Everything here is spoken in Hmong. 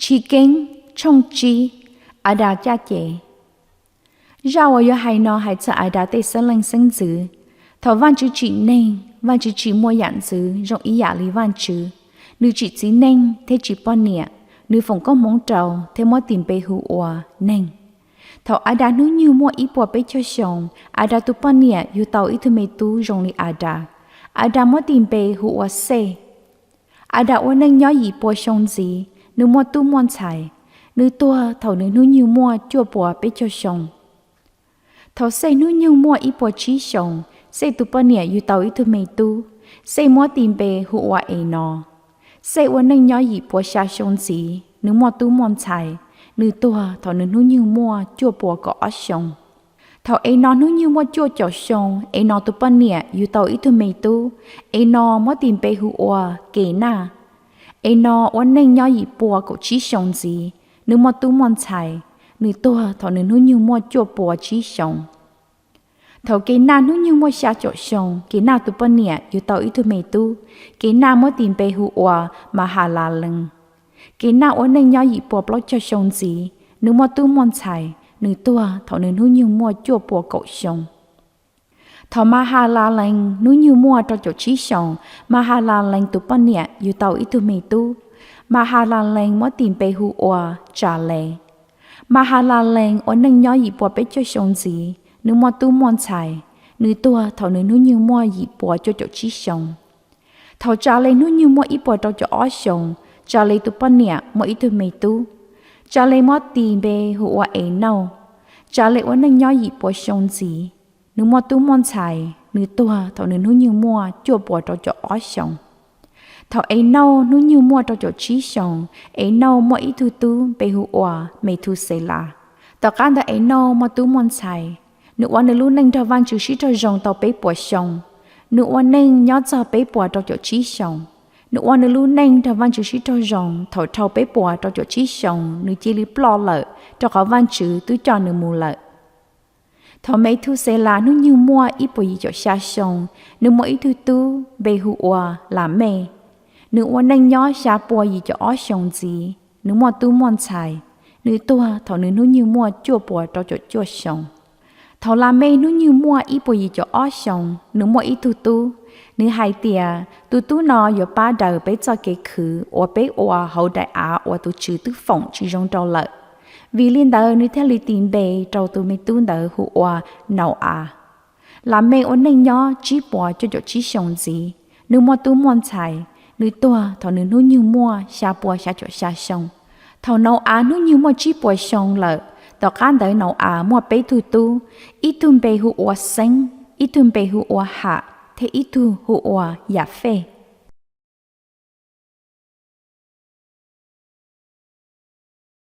Chiv Keeb tshooj tsib. Adas caj ces. Zaj uas yuav hais no hais txog Adas tej xeeb leej xeeb ntxwv. Thaum Vajtswv tsim neeg, Vajtswv tsim muaj yam ntxwv zoo ib yam li Vajtswv. Nws tsim txiv neej thiab tsim poj niam, nws foom koob hmoov rau thiab muab tis npe hu ua neeg. Thaum Adas hnub nyoog muaj ib puas peb caug xyoo, Adas tus poj niam yug tau ib tug me tub zoo li Adas. Adas muab tis npe hu ua Xej. Adas ua neej nyob yim pua xyoo ntxiv, nws muaj tub muaj ntxhais. Nws tuag thaum nws hnub nyoog muaj cuaj puas peb caug xyoo. Thaum Xej hnub nyoog muaj ib puas tsib xyoos, Xej tus poj niam yug tau ib tug me tub. Xej muab tis npe hu ua Enos. Xej ua neej nyob yim pua xya xyoo ntxiv, nws muaj tub muaj ntxhais. Nws tuag thaum nws hnub nyoog muaj cuaj puas kaum ob xyoos. Thaum Enos hnub nyoog muaj cuaj caum xyoo, Enos tus poj niam yug tau ib tug me tub. Enos muab tis npe hu ua Kenaj. Enos ua neej nyob yim pua kaum tsib xyoos ntxiv, nws muaj tub muaj ntxhais. Nws tuag thaum nws hnub nyoog muaj cuaj puas tsib xyoos. Thaum Kenaj hnub nyoog muaj xya caum xyoo, Kenaj tus poj niam yug tau ib tug me tub. Kenaj muab tis npe hu ua Mahalalees. Kenaj ua neej nyob yim pua plaub caug xyoo ntxiv, nws muaj tub muaj ntxhais. Nws tuag thaum nws hnub nyoog muaj cuaj puas kaum xyoo. Thaum Mahalalees hnub nyoog muaj rau caum tsib xyoos, Mahalalees tus poj niam yug tau ib tug me tub. Mahalalees muab tis npe hu ua Tsales. Mahalalees ua neej nyob yim pua peb caug xyoo ntxiv, nws muaj tub muaj ntxhais. Nws tuag thaum nws hnub nyoog muaj yim pua cuaj caum tsib xyoos. Thaum Tsales hnub nyoog muaj ib puas rau caum ob xyoos, Tsales tus poj niam muaj ib tug me tub. Tsales muab tis npe hu ua Enauj. Tsales ua neej nyob yim pua xyoo ntxiv, nws muaj tub muaj ntxhais. Nws tuag thaum nws hnub nyoog muaj cuaj puas rau caum ob xyoos. Thaum Enauj hnub nyoog muaj rau caum tsib xyoos, Enauj muaj ib tug tub npe hu ua Methuselas. Tom qab ntawd Enauj muaj tub muaj ntxhais. Nws ua nws lub neej nrog Vajtswv sib raug zoo tau peb puas xyoo. Nws ua neej nyob txog peb puas rau caum tsib xyoos. Nws ua nws lub neej nrog Vajtswv sib raug zoo, thaum dhau peb puas rau caum tsib xyoos nws cia li ploj lawm, rau qhov Vajtswv twb coj nws mus lawm. Thaum Methuselas hnub nyoog muaj ib puas yim caum xya xyoo, nws muaj ib tug tub npe hu ua Lamej. Nws ua neej nyob xya puas yim caum ob xyoos ntxiv, nws muaj tub muaj ntxhais. Nws tuag thaum nws hnub nyoog muaj cuaj puas rau caum cuaj xyoos. Thaum Lamej hnub nyoog muaj ib puas yim caum ob xyoos, nws muaj ib tug tub. Nws hais tias, tus tub no yuav pab daws peb txoj kev khwv uas peb ua hauv daim av uas tus Tswv twb foom tsis zoo rau lawm. Vim li ntawd nws thiaj li tis npe rau tus me tub ntawd hu ua Nau-as. Lamej ua neej nyob tsib puas cuaj caum tsib xyoos ntxiv, nws muaj tub muaj ntxhais. Nws tuag thaum nws hnub nyoog muaj xya puas xya caum xya xyoo. Thaum Nau-as hnub nyoog muaj tsib puas xyoo lawm, tom qab ntawd Nau-as muaj peb tug tub, ib tug npe hu ua Xeeb, ib tug npe hu ua Ham, thiab ib tug hu ua Yafej.